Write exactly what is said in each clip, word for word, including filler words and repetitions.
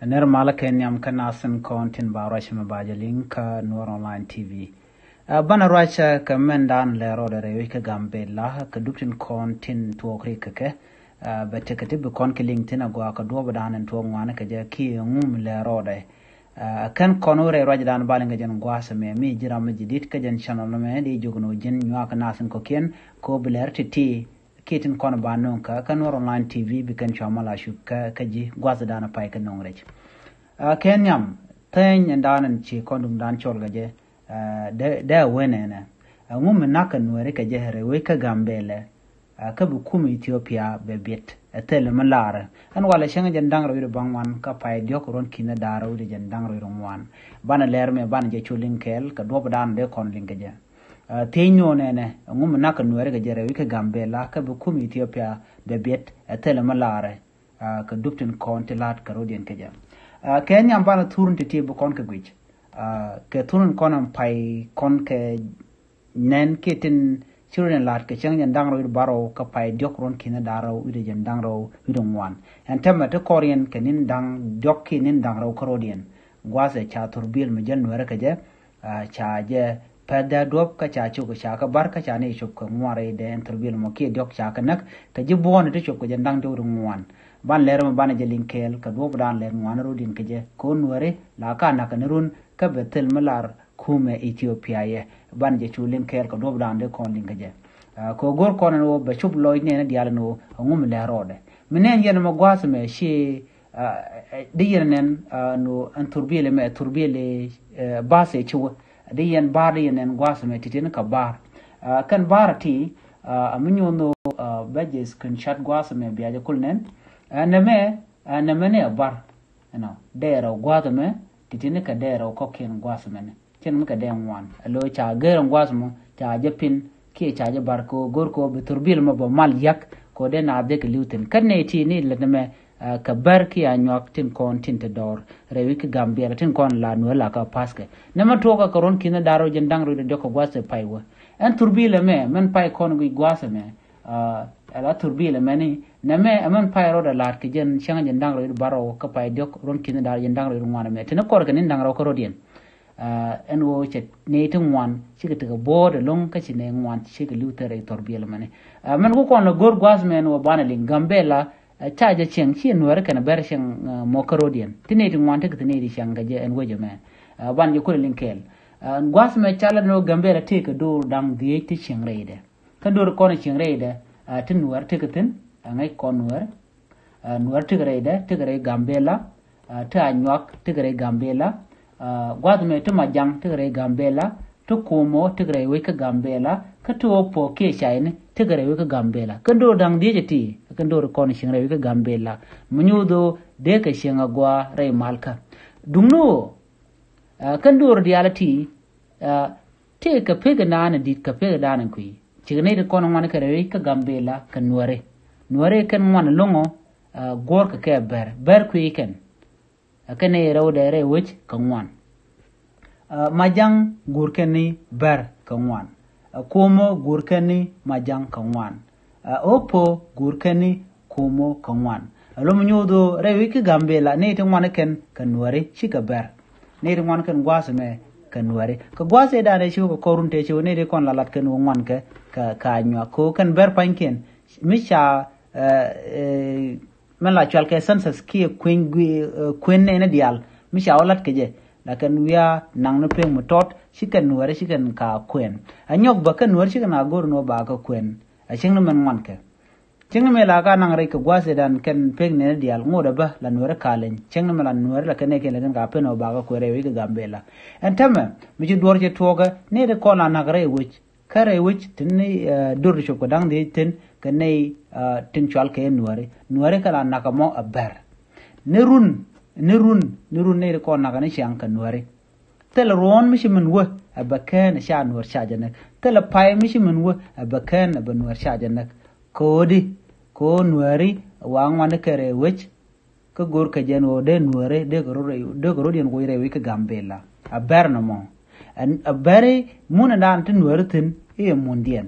Nɛr malä kɛ nhiam kä nath tin kɔn tin ba ruac mɛ ba jɛ liŋ kä Nuɔr Online T V. Ɛ, banɛ ruac kɛ mɛn dan lɛ rɔɔdɛ rɛy wec kä Gambɛla kɛ dup tin kɔn tin tuɔɔk rik kɛ kɛ. Ɛ, bɛ tekɛ ti bi kɔn kɛ liŋ thin agɔaa kɛ duɔɔp dan in tuɔɔk ŋuan kɛ jɛ kiɛ ŋum lɛ rɔɔdɛ. Ɛ, kɛn kɔn wä rɛy ruac dan ba liŋ kɛ jɛn gua̱a̱th mɛ mi ji̱ ram mi ji̱ dit kä jɛn channel mɛ di jok ni wä ji̱n nyuak nath tin kɔ̱kiɛn kɛ wä bi lɛr ti̱ti̱. Kiɛ tin kɔn ba no̱o̱ŋ kä kä Nuɔr Online T V bi kɛn cua mal a cuk kä kä ji̱ gua̱th dan pay kä no̱o̱ŋ rɛc. Ɛ, kɛ nhiam theny in dan in ci kɔn duŋ dan cɔl kɛ jɛ. Ɛ, dee dee a wen ɛnɛ. Ɛ, ŋu mi nak kɛ Nuɛri kɛ jɛ rɛy wec kä Gambɛlɛ. Ɛ, kä bi kum Ethiopia bɛ biɛt ɛ thil mi laarɛ. Ɛn walɛ cäŋ jɛn da̱ŋ rɛw wi̱cdɛ baŋ wan kä pay diɔ̱k ruɔ̱n ki̱n da̱ŋ rɛw wi̱cdɛ jɛn da̱ŋ rɛw wi̱cdɛ ŋuan. Banɛ lɛr mɛ banɛ jɛ cu liŋ kɛɛl kɛ duɔ̱p dan dee kɔn liŋ kɛ jɛ. Ɛ, thiec nöö nɛnɛ, ɛŋu mi nak kɛ Nuɛri kɛ jɛ rɛy wec kä Gambɛla kä bi kum Ethiopia bɛ biɛt ɛ thilɛ mi laarɛ, ɛ, kɛ dup tin kɔn ti la̱t kɛ rɔ̱diɛn kɛ jɛ. Ɛ, kɛ nhiam banɛ thurun ti ti bi kɔn kɛ guic. Ɛ, kɛ thurun kɔn ɛn pay kɔn kɛ nɛn kiɛ tin ci rɔ̱diɛn la̱t kɛ cäŋ jɛn da̱ŋ rɛw wi̱cdɛ bärɔw kɛ pay diɔ̱k ruɔ̱n ki̱n da̱ŋ rɛw wi̱cdɛ jɛn da̱ŋ rɛw wi̱cdɛ ŋuan. Ɛn täämɛ ti kɔriɛn kɛ ni̱n da̱ŋ diɔ̱k kiɛ ni̱n da̱ŋ rɛw kä rɔ̱diɛn. Gua̱a̱th ɛ ca thurbil mi jäl Nuɛri kɛ jɛ. Ɛ, ca jɛ pɛth dee duɔ̱p kä ca cuk ca kä bar kä ca ni cop kɛ ŋuan rɛy dee ɛn thurbil mɔ kiɛ diɔ̱k ca kɛ näk kɛ ji̱ buɔ̱ɔ̱ni ti cop kɛ jɛ da̱ŋ diɔ̱k ri ŋuan. Ban lɛr mɛ banɛ jɛ liŋ kɛɛl kɛ duɔ̱p dan lɛr ŋuan rɔ̱diɛn kɛ jɛ kɛ wä Nuɛri la ka nak kɛ ni run kä bɛ thil mi lar kumɛ Ethiopia yɛ. Ban jɛ cu liŋ kɛɛl kɛ duɔ̱p dan dee kɔn liŋ kɛ jɛ. Ɛ, kɛ wä go̱r kɔn ɛn wä bɛ cop lɔc nɛɛni diaal ɛn wä ɛŋu mi lɛr rɔɔdɛ. Mi nɛn yɛn mɛ gua̱a̱th mɛ ci Ɛ, ɛ, di yɛn nɛn, ɛ, nu ɛn thurbil mɛ, thurbil, ɛ, ba̱a̱th ɛ ci wä. Di yɛn ba̱a̱r di yɛn nɛn gua̱a̱th mɛ ti̱ti̱ ni kɛ ba̱a̱r. Ɛ, kɛn ba̱a̱r ti, ɛ, mi nyuɔ̱n nu, ɛ, bɛ jɛ screenshot gua̱a̱th mɛ bia jɛ kul nɛn. Ɛ, nɛmɛ, ɛ, nɛmɛ ni ɛ ba̱a̱r. Ɛnɔ, dɛɛrɛ gua̱a̱th mɛ, ti̱ti̱ ni kɛ dɛɛrɛ kɔ̱kiɛn gua̱a̱th mɛ ni. Cin mi kɛ dee ŋuan. Alo ca gɛr in gua̱a̱th mɔ, ca jɛ pin, kiɛ ca jɛ bar kɛ ɣöö go̱r kɛ ɣöö bi thurbil mɔ bɛ mal yak, kɛ ɣöö dee naath dee kɛ li̱w thi̱n. Kä nɛy ti ni lät ni mɛ, ɛ, kɛ bär kiɛ anyuak tin kɔn tin te dɔɔr. Rɛy wec kä Gambɛla tin kɔn la Nuɛr la kä pa̱thkɛ. Nɛmɛ tuɔɔkä kɛ ruɔ̱n ki̱n da̱ŋ rɛw jɛn da̱ŋ rɛw diɔ̱k kɛ gua̱a̱th ɛ pay wä. Ɛn thurbil ɛmɛ, mɛn pay kɔn guic gua̱a̱th ɛmɛ, ɛ, ɛ la thurbil ɛmɛ ni, nɛmɛ, ɛ mɛn pay rɔɔdɛ la̱t kɛ jɛn cäŋ jɛn da̱ŋ rɛw bärɔw kä pay diɔ̱k ruɔ̱n ki̱n da̱ŋ rɛw jɛn da̱ŋ rɛw ŋuan ɛmɛ. Tin kɔr kɛ ni̱n da̱ŋ rɛw kä rɔ̱diɛn. Ɛ, ɛn ɣöö cɛ nɛy ti ŋuan cikɛ tekɛ bo̱o̱t ɛlɔ̱ŋ kä ci nɛy ŋuan cikɛ li̱w thɛr rɛy thurbil ɛmɛni. Ɛ, mɛn ku kɔn lɛ go̱r gua̱a̱th mɛn wä banɛ liŋ Gambɛla, ɛ, ca jɛ cieŋ ci Nuɛri kɛnɛ bɛr cieŋ, ɛ, mɔ kä rɔ̱diɛn. Ti nɛy ti ŋuan tekɛ ti nɛy ti cieŋ kɛ jɛ ɛn wecɛ mɛ. Ɛ, banɛ jɛ kulɛ liŋ kɛɛl. Ɛ, gua̱a̱th mɛ ca lɛ ni wä Gambɛla tëëkɛ do̱r da̱ŋ dhieec ti cieŋ rɛydɛ. Kä do̱r kɔn cieŋ rɛydɛ, ɛ, ti Nuɛr tekɛ thi̱n, ɛ, ŋäc kɔn Nuɛr. Ɛ, Nuɛr tekɛ rɛydɛ, tekɛ rɛy Gambɛla, ɛ, ti Anyuak tekɛ rɛy Gambɛla, ɛ, gua̱th mɛ ti Majaŋ tekɛ rɛy Gambɛla, ti Komo tekɛ rɛy wec kä Gambɛla, kä ti Opo kiɛ Cayni tekɛ rɛy wec kä Gambɛla. Kä do̱r da̱ŋ dhieec ɛ ti, kä do̱r kɔn cieŋ rɛy wec kä Gambɛla. Mi nyuuth ɣöö dee kɛ cieŋ agɔaa rɛy malkä. Duŋni ɣöö, ɛ, kä do̱r diaal ɛ ti, ɛ, tëë kɛ pek in daanɛ di̱t kɛ pek in daanɛ kui̱. Cikɛ nɛy ti kɔn ŋuan kɛ rɛy wec kä Gambɛla kɛ Nuɛri. Nuɛri kɛn ŋuan lo̱ŋɔ, ɛ, guɔ̱ɔ̱r kɛ kɛ Bär. Bär kui̱ kɛn. Ɛ kɛn nɛy rɛwdɛ rɛy wec kɛ ŋuan. Ɛ, Majaŋ guur kɛn ni Bär kɛ ŋuan. Ɛ, Komo guur kɛn ni Majaŋ kɛ ŋuan. Ɛ, Opo guur kɛn ni Komo kɛ ŋuan. Ɛ, lom nyuuth ɣöö rɛy wec kä Gambɛla nɛy ti ŋuan kɛn kɛ Nuɛri cikɛ Bär. Nɛy ti ŋuan kɛn gua̱a̱th mɛ kɛ Nuɛri. Kɛ gua̱a̱th ëë da̱a̱n ëë ci wä kɛ kɔr run tëë ci wä nɛy ti kɔn la lat kɛn wä ŋuan kɛ, kɛ, kɛ Anyuak. Kɛ ɣöö kɛn Bär pa̱ny kiɛn. Mi ca, ɛ, ɛ, mɛn la cual kɛ census kiɛ kuën gui-, ɛ, kuën nɛɛni diaal. Mi ca wä lat kɛ jɛ. Lakin wiaa naŋ ni pek mi tɔt, ci kɛn Nuɛri ci kɛn ka kuën. Anyuak bä kɛn Nuɛri ci kɛn a go̱r ni wä ba kɛ kuën. A cieŋ ni mɛn ŋuan kɛ. Cieŋ ni mɛ la ka naŋ rɛy kɛ gua̱a̱th ëë da̱a̱n kɛn pek nɛɛni diaal ŋot ɛ bä la Nuɛri kaleny. Cieŋ ni mɛ la Nuɛri la kɛn ɛ kɛn la kɛn ka pen ɛ wä ba kɛ kuën rɛy wec kä Gambɛla. Ɛn täämɛ, mi ci duɔr cɛ tuɔɔkä, nɛy ti kɔn la nak rɛy wec. Kä rɛy wec tin ni, ɛ, do̱r ti cop kɛ da̱ŋ dhieec thi̱n kɛ nɛy, ɛ, tin cual kɛ Nuɛri. Nuɛri kɛ la nak ɛmɔ ɛ Bär. Ni run, ni run, ni run nɛy ti kɔn nak ni ciaŋ kɛ Nuɛri. Thilɛ ruɔ̱ɔ̱n mi ci min wä ɛ bɛ kään ɛ ca Nuɛr ca jɛ näk. Thilɛ pay mi ci min wä ɛ bɛ kään ɛ bɛ Nuɛr ca jɛ näk. Ko̱di, ko̱ Nuɛri wa ŋuan kɛ rɛy wec. Kä go̱r kɛ jɛn ɣöö dee Nuɛri, dee kɛ rɔ̱, dee kɛ rɔ̱diɛn woc rɛy wec kä Gambɛla. A Bär nɔmɔ. Ɛn, a Bär i̱ mun in daan ti Nuɛri thi̱n i̱ mun diɛn.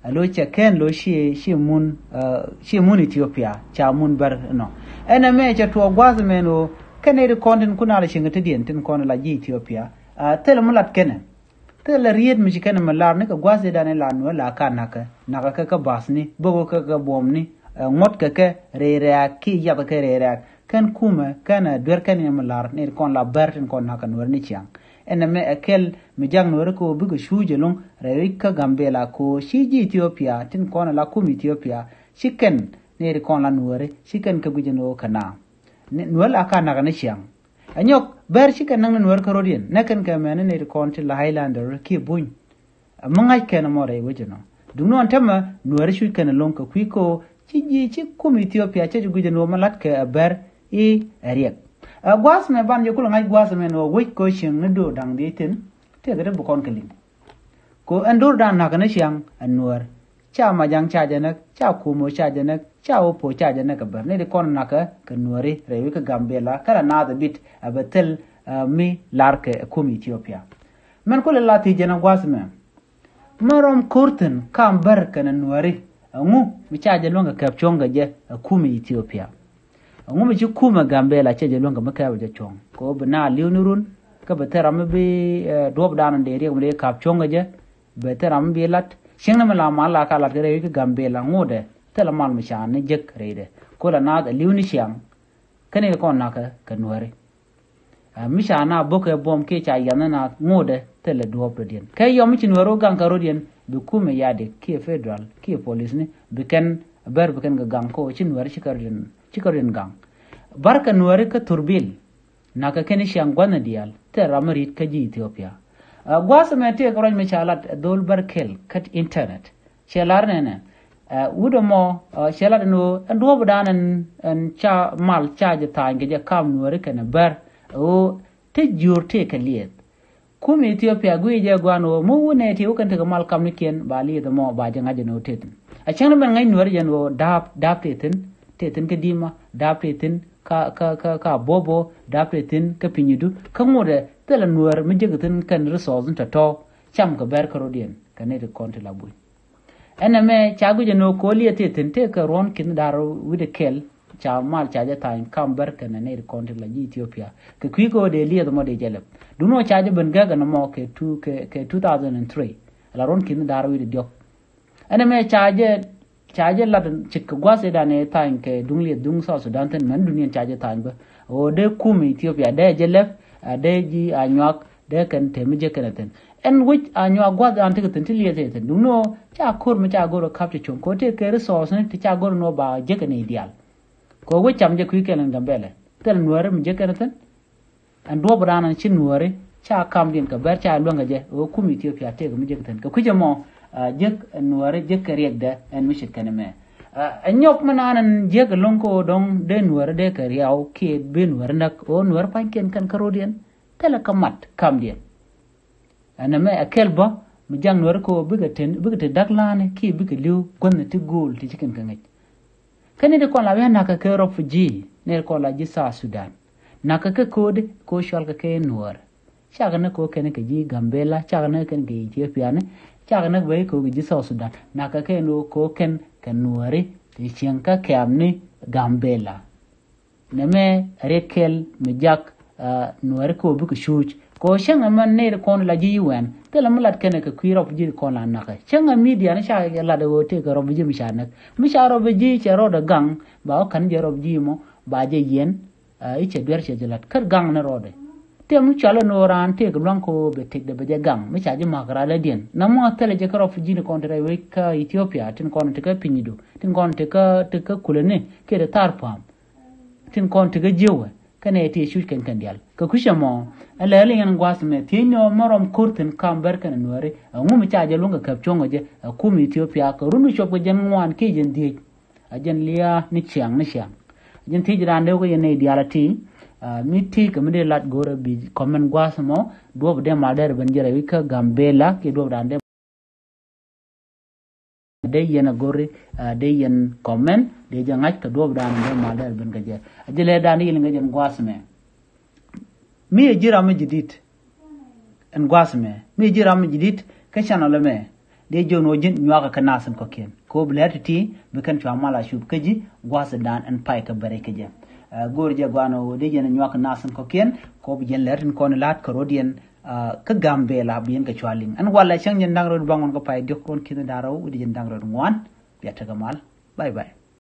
A lo̱c cɛ kɛn lo̱c ci, ci mun, ɛ, ci mun Ethiopia, ca mun Bär nɔ. Ɛn ɛmɛ cɛ tuɔɔk gua̱a̱th mɛn ɣöö Kɛn nɛy ti kɔn tin kun a la cieŋ ti diɛn tin kɔn la ji̱ Ethiopia. Thilɛ mi lat kɛnɛ. Thilɛ riet mi ci kɛnɛ mi lar ni kɛ gua̱th idan ila nuɛ la ka nakä. Nakä kɛ kɛ ba̱thni, bäkɛ kɛ kɛ buɔmni, ŋuɔ̱t kɛ kɛ rɛy rɛ̈ɛ̈k ki yath kɛ rɛy rɛ̈ɛ̈k. Kɛn kumɛ kɛn duer kɛn yɛ mi lar nɛy ti kɔn la bär tin kɔn nakä nuɛr ni ciaŋ. Ɛn ɛmɛ ɛ kɛl mi jak nuɛri kɛ ɣöö bikɛ cuuc ɛlɔ̱ŋ rɛy wi̱c kä Gambela kɛ ɣöö ci ji̱ Ethiopia tin kɔn ala kum Ethiopia ci kɛn nɛy ti kɔn la nuɛri ci kɛn kɛ guic ɛn ɣöö kɛ na. Nuɛr la ka nakä ni ciaŋ. Ɛ nyɔk bɛr ci kɛn näk ni nuɛr kä rot yɛn nɛ kɛn kɛ mɛn ni nɛy ti kɔn ti la Highlander kiɛ buny. Ɛ mi ŋa̱c kɛn ɛmɔ rɛy wec ɛnɔ. Duŋni ɣän tämɛ nuɛri cuc kɛn ɛlɔ̱ŋ kɛ kui̱ kɛ ɣöö ci ji̱ ci kum Ethiopia cɛ ci guic ɛn ɣöö mi la̱t kɛ ɛ bɛr i̱ ɛ riɛk. Ɛ gua̱a̱th mɛ ban jɛ kulɛ ŋa̱c gua̱a̱th mɛ ni ɣöö wec kɛ ɣöö cieŋ ni do̱r da̱ŋ dhiec thi̱n. Tëëkɛ ti bi kɔn kɛ liŋ. Ko ɛn do̱r da̱ŋ nakä ni ciaŋ ɛ nuɛr. Ca Majaŋ ca jɛ näk, ca Kumo ca jɛ näk, ca Opo ca jɛ näk kɛ bär. Ni di kɔn nakä kɛ nuɛri rɛy wi̱c kä Gambela kä la naath ɛ bit ɛ bɛ thil mi lar kɛ ɛ kum Ethiopia. Mɛn kulɛ la thiec jɛn ɛ gua̱a̱th mɛ. Mɛ rɔm ko̱r thi̱n kam bär kɛnɛ nuɛri. Ɛŋu mi ca jɛ luäŋ kɛ kɛp cuɔ̱ŋ kɛ jɛ ɛ kum Ethiopia. Ɛŋu mi ci kumɛ Gambela cɛ jɛ luäŋ kɛ mi kɛɛpɛ jɛ cuɔ̱ŋ kɛ ɣöö bi na li̱w ni run. Kä bi thil ram mi bi duɔ̱ɔ̱p dan in dee riɛk mi dee kap cuɔ̱ŋ kɛ jɛ. Bi thil ram mi bi lat cieŋ ni mi la mal la ka lat kɛ rɛy wi̱c kä Gambela ŋotdɛ thilɛ mal mi ca ni jek rɛydɛ. Ko la naath ɛ li̱w ni ciaŋ. Kä ni kɔn nakä kɛ nuɛri. Mi ca na bok kɛ buɔm kiɛ ca yath ni naath ŋotdɛ thilɛ duɔ̱ɔ̱p rɔ̱diɛn kɛ yɔm mi ci nuɛri wä gaŋ kɛ rɔ̱diɛn. Bi kumɛ yadik kiɛ federal kiɛ polisni bi kɛn bär bi kɛn kɛ gaŋ ko ci nuɛri ci kɛ rɔ̱diɛn gaŋ. Bär kɛ nuɛri kä thurbil. Nakä kɛn i̱ ciaŋ gua̱thni diaal thil ram mi ri̱t kä ji̱ Ethiopia. Gua̱th mɛ tëëkɛ ruac mi ca lat ɛ dhol bär kɛl kä internet. Cɛ lar nɛnɛ wut ɛmɔ cɛ lat ɛn ɣöö ɛn duɔ̱ɔ̱p dan ɛn ca mal ca jɛ tha̱a̱ny kɛ jɛ kam nuɛri kɛnɛ bär ɛ ɣöö te jiöör tëëkɛ liɛth. Kum Ethiopia guic jɛ gua̱a̱n ɣöö mi wun nɛ ti wä kɛn tekɛ mal kamnikiɛn ba lieth ɛmɔ ba jɛ ŋa̱c jɛ ni wä tet. A cäŋ ni mɛn ŋäc nuäär jɛn ɣöö da̱a̱p da̱a̱p tëë thi̱n tëë thi̱n kä Dima da̱a̱p tëë thi̱n kä kä kä kä Abobo da̱a̱p tëë thi̱n kä Pinyidu kä ŋotdɛ thilɛ nuäär mi jek thi̱n kɛn resource ni tɔ̱tɔ̱ cam kɛ bɛr kä rɔ̱diɛn kɛ nɛy ti kɔn ti la buny. Ɛn ɛmɛ ca guic ɛn ɣöö ko̱o̱l yɛ tëë thi̱n tëë kɛ ruɔ̱n ki̱n da̱r wi̱cdɛ kɛl. Ca mal ca jɛ tha̱a̱ny kam bär kɛnɛ nɛy ti kɔn ti la ji̱ Ethiopia kɛ kui̱ kɛ ɣöö dee lieth ɛmɔ dee jɛ lɛp. Duŋni ɣöö ca jɛ ben gäk ɛn ɛmɔ kɛ two kɛ kɛ two thousand and three. Ala ruɔ̱n ki̱n da̱r wi̱cdɛ diɔ̱k. Ɛn ɛmɛ ca jɛ ca jɛ lat cik kɛ gua̱th idan ɛ tha̱a̱ny kɛ duŋ lieth duŋ South Sudan thi̱n mɛn duŋ yɛn ca jɛ tha̱a̱ny bä. Ɣöö dee kum Ethiopia dee jɛ lɛp a dee ji̱ a nyuak dee kɛn tɛm mi jek kɛn ɛ thi̱n. Ɛn wec a nyuak gua̱th an tekɛ thi̱n ti lieth ɛ thi̱n duŋni ɣöö ca ko̱r mi ca go̱r ɛ kap cɛ cuɔ̱ŋ kɛ ɣöö tëë kɛ resource ni ti ca go̱r ni ɣöö ba jek kɛn i̱ diaal. Kɛ ɣöö wec cam jɛ kui̱ kɛn in Gambɛlɛ thil nuäärä mi jek kɛn thi̱n. Ɛn duɔ̱ɔ̱p raan ɛn ci nuäärä ca kamdiɛn kɛ bɛr ca luäŋ kɛ jɛ ɣöö kum Ethiopia tëëkɛ mi jek thi̱n kɛ kui̱c ɛmɔ. Jek nuäärä jek kɛ riɛkdɛ ɛn mi ce̱tkɛ ni mɛ. Ɛ nyɔk mi naan ɛn jiäk ɛlɔ̱ŋ kä ɣöö dɔ̱ŋ dee nuäärä dee kɛ riaw kiɛ bi nuäärä näk ɣöö nuäärä pa̱nykiɛn kɛn kä ro̱diɛn. Thilɛ kä mat kamdiɛn. Ɛn ɛmɛ ɛ kɛl bä mi jak nuäärä kä ɣöö bikɛ te bikɛ te da̱k la̱a̱ni kiɛ bikɛ li̱w guäthni ti gööl ti ci kɛn kɛ ŋäc. Kä ni ti kɔn la wi̱i̱ nakä kɛ refugee ni ti kɔn la ji̱ South Sudan. Nakä kɛ ko̱o̱di ko̱o̱ cual kɛ kɛ nuäär. Cakɛ ni ko̱o̱ kɛn kɛ ji̱ Gambela cakɛ ni kɛn kɛ Ethiopia ni. Cakɛ ni bɛ ko̱o̱ kɛ ji̱ South Sudan nakä kɛ ni ko̱o̱ kɛn kɛ nuääri ti cieŋ kä kɛɛm ni Gambela. Nɛmɛ riɛk kɛl mi jak nuääri kɛ wä bikɛ cuuc kɛ wä cäŋ ɛmɛ nɛy ti kɔn la ji̱ U N. Thilɛ mi lat kɛnɛ kɛ kui̱ rɔp ji̱ ti kɔn la nakä cäŋ ɛ media ni ca lat ɛ wä tëëkɛ rɔp ji̱ mi ca näk mi ca rɔp ji̱ cɛ rɔɔdɛ gaŋ. Ba wä ka̱n jɛ rɔp ji̱ mɔ ba jɛ yiɛn. I̱ cɛ duer cɛ jɛ lat kä gaŋ ni rɔɔdɛ. Tëë mi cualɛ ni wä raan tëëkɛ luaŋ kɛ wä bɛ tëkdɛ bɛ jɛ gaŋ mi ca ji̱ ma̱k ralɛ diɛn na mɔ thilɛ jɛ kä rɔp ji̱ ni kɔn ti rɛy wec kä Ethiopia tin kɔn ti kä Pinyidu tin kɔn ti kä ti kä Kulɛ ni kiɛ ti Thar Pa̱a̱m. Tin kɔn ti kä jiöwɛ kɛnɛ ti cuc kɛn kɛn dial kɛ kui̱cä mɔ. Ɛ lɛ liŋ ɛn gua̱th mɛ thiec ni ɔ mɛ rɔm ko̱r thi̱n kam bɛr kɛn ɛ nuääri. Ɛ ŋu mi ca jɛ luŋ kɛ käp cuɔ̱ŋ ɛ jɛ ɛ kum Ethiopia kɛ run mi cuɔp kɛ jɛn ŋuan kiɛ jɛn dhieec. Ɛ jɛn lia̱a̱ ni ciaŋ ni ciaŋ. Ɛ jɛn thiec raan dee wä kɛ yɛn nɛy dial ɛ ti. Mi ti kɛ mi dee lat go̱rɛ bi kɔmɛn gua̱th mɔ duɔp dee mal dee rɛ ben jɛ rɛ wi̱c kä Gambela kiɛ duɔp raan dee dee yɛn a go̱ri. Dee yɛn kɔmɛn dee jɛ ŋa̱c kɛ duɔp dan dee mal dee ben kɛ jɛ. A jɛ lɛ dan dee yɛn kɛ jɛn gua̱a̱th mɛ. Mi ɛ ji̱ ram mi ji̱ dit. Ɛn gua̱a̱th mɛ mi ɛ ji̱ ram mi ji̱ dit kä channel mɛ. Dee jiɔn wä ji̱n nyuakä kɛ nath in kɔ̱kiɛn kɛ wä bi lɛr ti ti bi kɛn cua mal a cup kä ji̱ gua̱a̱th dan ɛn pay kɛ bɛrɛ kɛ jɛ. Go̱o̱r jɛ guan ɣöö dee jɛn nyuak nath in kɔ̱kiɛn kɛ ɣöö bi jɛn lɛr tin kɔn la̱t kɛ rɔ̱diɛn. Kä Gambɛla bi yɛn kɛ cua liŋ ɛn walɛ cäŋ jɛn da̱ŋ rɛw baŋ ɣɔn kä pay diɔ̱k ruɔ̱n ki̱n da̱ŋ rɛw wi̱cdɛ jɛn da̱ŋ rɛw ŋuan. Bia tekɛ mal. Bye bye.